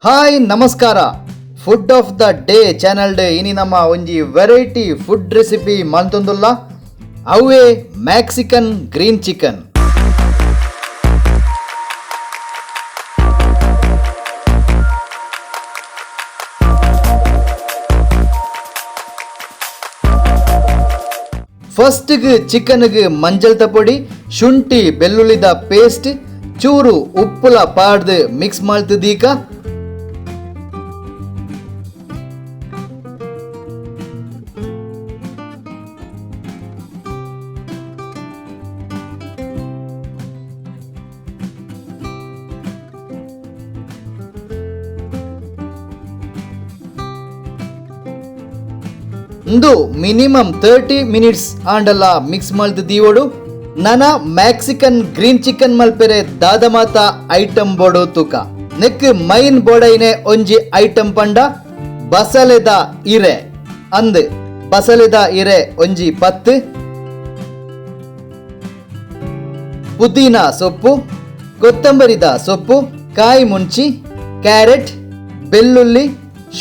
Hi ನಮಸ್ಕಾರ. Food of the day channel ಇನಿ ನಮ್ಮ ಒಂಜಿ variety food recipe ಮಲ್ತೊಂದುಲ್ಲ. ಅವೇ Mexican green chicken. ಫಸ್ಟ್ಗೆ ಚಿಕನ್ಗೆ ಮಂಜಲ್ದ ಪೊಡಿ, ಶುಂಠಿ ಬೆಳ್ಳುಳ್ಳಿದ ಪೇಸ್ಟ್, ಚೂರು ಉಪ್ಪುಲ ಪಾಡ್ದು ಮಿಕ್ಸ್ ಮಲ್ತದೀಕ. ಇಂದು ಮಿನಿಮಮ್ 30 ಮಿನಿಟ್ಸ್ ಆಂಡಲ ಮಿಕ್ಸ್ ಮಲ್ತ್ ದೀವೊಡು. ನನ Mexican green chicken ಮಲ್ಪೆರೆ ದಾದ ಮಾತ ಐಟಮ್ ಬೋಡು ತೂಕ. ನೆಕ್ ಮೈನ್ ಬೋಡೈನೆ ಒಂಜಿ ಐಟಮ್ ಪಂಡ ಬಸಲೆದ ಇರೆ. ಅಂದ್, ಬಸಲೆದ ಇರೆ ಒಂಜಿ 10, ಪುದೀನ ಸೊಪ್ಪು, ಕೊತ್ತಂಬರಿದ ಸೊಪ್ಪು, ಕಾಯಿ ಮುಂಚಿ, ಕ್ಯಾರೆಟ್, ಬೆಳ್ಳುಳ್ಳಿ,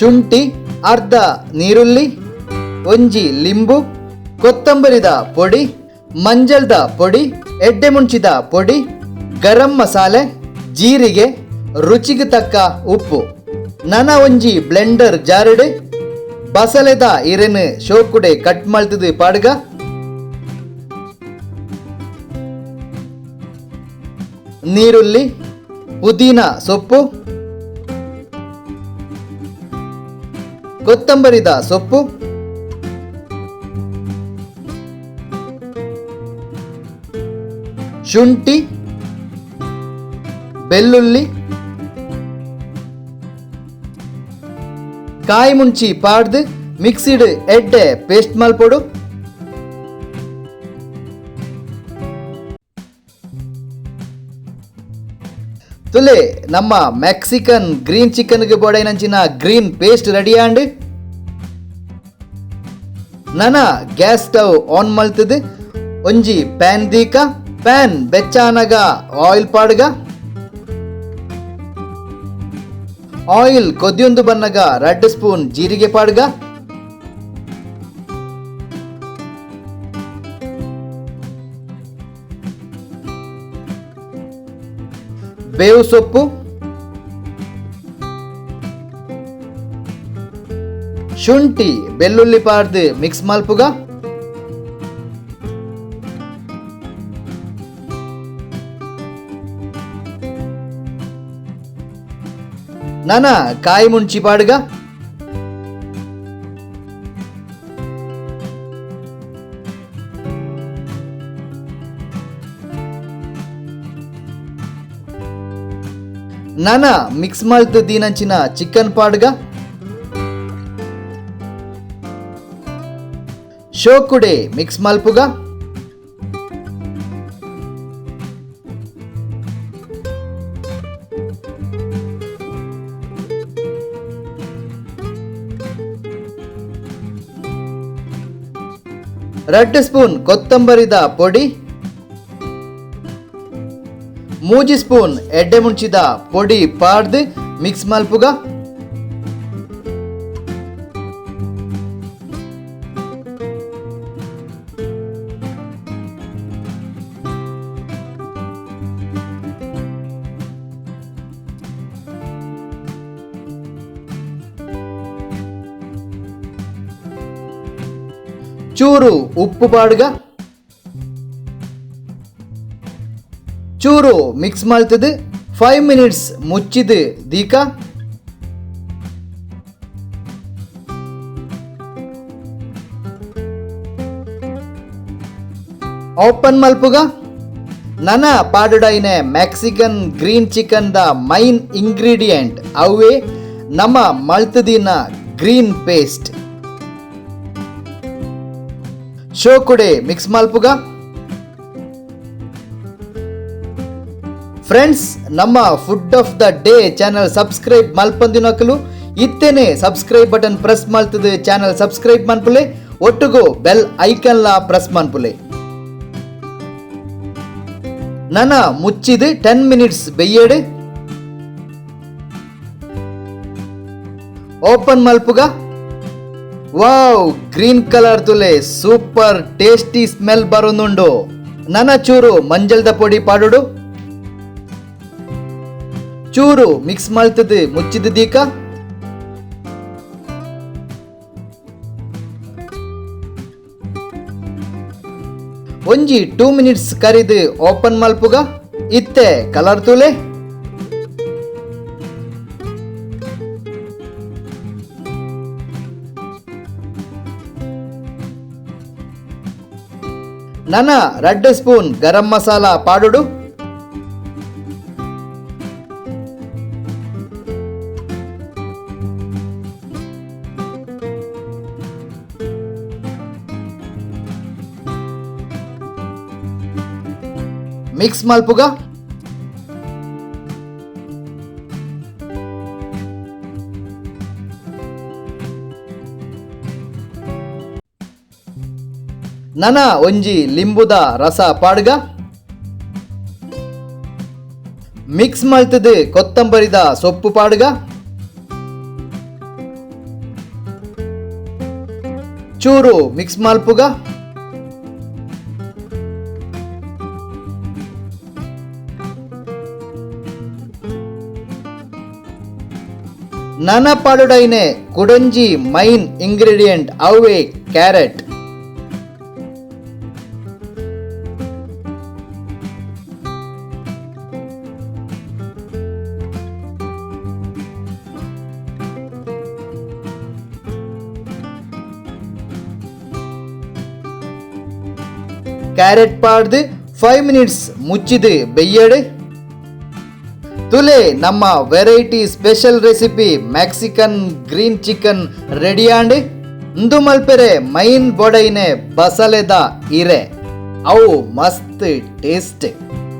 ಶುಂಠಿ, ಅರ್ಧ ನೀರುಳ್ಳಿ, ಒಂಜಿ ಲಿಂಬು, ಕೊತ್ತಂಬರಿದ ಪೊಡಿ, ಮಂಜಲ್ದ ಪೊಡಿ, ಎಡ್ಡೆ ಮುಂಚಿದ ಪೊಡಿ, ಗರಂ ಮಸಾಲೆ, ಜೀರಿಗೆ, ರುಚಿಗೆ ತಕ್ಕ ಉಪ್ಪು. ನನ ಒಂಜಿ ಬ್ಲೆಂಡರ್ ಜಾರ್ಡ್ ಬಸಲೆದ ಇರೆನ್ ಶೋಕುಡೆ ಕಟ್ ಮಲ್ತದು ಪಾಡ್ಗ. ನೀರುಳ್ಳಿ, ಪುದೀನ ಸೊಪ್ಪು, ಕೊತ್ತಂಬರಿದ ಸೊಪ್ಪು, ಶುಂಠಿ, ಬೆಳ್ಳುಳ್ಳಿ, ಕಾಯಿ ಮುಂಚಿ ಪಾಡ್ದು ಮಿಕ್ಸಿಡ್ ಎಡ್ಡೆ ಪೇಸ್ಟ್ ಮಲ್ಪೊಡು. ತುಲೆ, ನಮ್ಮ ಮೆಕ್ಸಿಕನ್ ಗ್ರೀನ್ ಚಿಕನ್ಗೆ ಬೋಡೈನಂಚಿನ green paste ready and. ನನ gas stove on ಮಲ್ತದು ಒಂಜಿ ಪ್ಯಾನ್ ದೀಕ. ಪ್ಯಾನ್ ಬೆಚ್ಚಾನಗ ಆಯಿಲ್ ಪಾಡ್ಗ. ಆಯಿಲ್ ಕೊದ್ಯೊಂದು ಬನ್ನಗ 2 ಸ್ಪೂನ್ ಜೀರಿಗೆ ಪಾಡ್ಗ. ಬೇವು ಸೊಪ್ಪು, ಶುಂಠಿ ಬೆಳ್ಳುಳ್ಳಿ ಪಾಡ್ದು ಮಿಕ್ಸ್ ಮಲ್ಪುಗ. ನನ ಕಾಯಿ ಮುಂಚಿ ಪಾಡ್ಗ. ನನ ಮಿಕ್ಸ್ ಮಲ್ತ್ ದೀನಂಚಿನ ಚಿಕನ್ ಪಾಡ್ಗ. ಶೋಕುಡೆ ಮಿಕ್ಸ್ ಮಲ್ಪುಗ. 2 ಸ್ಪೂನ್ ಕೊತ್ತಂಬರಿದ ಪೊಡಿ, 3 ಸ್ಪೂನ್ ಎಡ್ಡೆ ಮುಂಚಿದ ಪೊಡಿ ಪಾಡ್ದು ಮಿಕ್ಸ್ ಮಲ್ಪುಗ. ಚೂರು ಉಪ್ಪು ಪಾಡ್ಗ. ಚೂರು ಮಿಕ್ಸ್ ಮಲ್ತದು 5 ಮಿನಿಟ್ಸ್ ಮುಚ್ಚಿದು ದೀಕ. ಓಪನ್ ಮಲ್ಪುಗ. ನನ ಪಾಡುಡೈನೆ Mexican green chicken the main ingredient ಅವೇ ನಮ್ಮ ಮಲ್ತದಿನ ಗ್ರೀನ್ ಪೇಸ್ಟ್. ಶೋಕುಡೆ ಮಿಕ್ಸ್ ಮಲ್ಪುಗ. ಫ್ರೆಂಡ್ಸ್, ನಮ್ಮ Food of the Day channel subscribe ಮಲ್ಪಂದಿನಕಲು ಇತ್ತೇನೆ subscribe button press ಮಲ್ತದು channel subscribe ಮನ್ಪುಲೆ. ಒಟ್ಟುಗು ಬೆಲ್ ಐಕನ್ಲ ಪ್ರೆಸ್ ಮನ್ಪುಲೆ. ನನ ಮುಚ್ಚಿದು 10 ಮಿನಿಟ್ಸ್ ಬೆಯ್ಯೇಡು. Open ಮಲ್ಪುಗ. Wow, green colour ತುಲೆ, super tasty smell ಬರೋನುಂಡು. ನನ ಚೂರು ಮಂಜಲ್ದ ಪೊಡಿ ಪಾಡುಡು, ಚೂರು ಮಿಕ್ಸ್ ಮಲ್ತದು ಮುಚ್ಚಿದ ದೀಕ. ಒಂಜಿ 2 ಮಿನಿಟ್ಸ್ ಕರಿದು ಓಪನ್ ಮಲ್ಪುಗ. ಇತ್ತೆ ಕಲರ್ ತುಲೆ. ನನ 2 ಸ್ಪೂನ್ ಗರಂ ಮಸಾಲ ಪಾಡುಡು. ಮಿಕ್ಸ್ ಮಲ್ಪುಗ. ನನ ಒಂಜಿ ಲಿಂಬುದ ರಸ ಪಾಡ್ಗ. ಮಿಕ್ಸ್ ಮಲ್ತದು ಕೊತ್ತಂಬರಿದ ಸೊಪ್ಪು ಪಾಡ್ಗ. ಚೂರು ಮಿಕ್ಸ್ ಮಲ್ಪುಗ. ನನ ಪಾಡುಡೈನೆ ಕುಡೊಂಜಿ ಮೈನ್ ಇಂಗ್ರೀಡಿಯೆಂಟ್ ಅವೇ ಕ್ಯಾರೆಟ್. ಕ್ಯಾರೆಟ್ ಪಾಡ್ದು 5 ಮಿನಿಟ್ಸ್ ಮುಚ್ಚಿದು ಬೆಯ್ಯಡು. ತುಲೆ, ನಮ್ಮ variety special recipe Mexican green chicken ready and. ಇಂದು ಮಲ್ಪೆರೆ ಮೈನ್ ಬೊಡೈನೆ ಬಸಲೆದ ಇರೆ, ಅವು ಮಸ್ತ್ ಟೇಸ್ಟ್.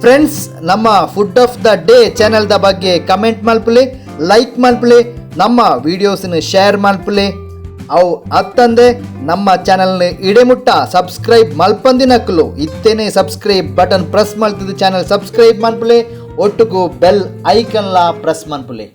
ಫ್ರೆಂಡ್ಸ್, ನಮ್ಮ food of the day ಚಾನೆಲ್ದ ಬಗ್ಗೆ ಕಮೆಂಟ್ ಮಲ್ಪುಲೆ, ಲೈಕ್ ಮಲ್ಪುಲೆ, ನಮ್ಮ ವಿಡಿಯೋಸ್ನ ಶೇರ್ ಮಲ್ಪುಲೆ. ಅವು ಅತ್ತಂದೆ ನಮ್ಮ ಚಾನೆಲ್ನ ಇಡೆಮುಟ್ಟ ಸಬ್ಸ್ಕ್ರೈಬ್ ಮಲ್ಪಂದಿನಕ್ಲು ಇತ್ತೇನೆ subscribe button press ಮಲ್ತದ channel subscribe ಮನ್ಪುಲೆ, ಒಟ್ಟುಗು ಬೆಲ್ ಐಕನ್ಲ ಪ್ರೆಸ್ ಮನ್ಪುಲೆ.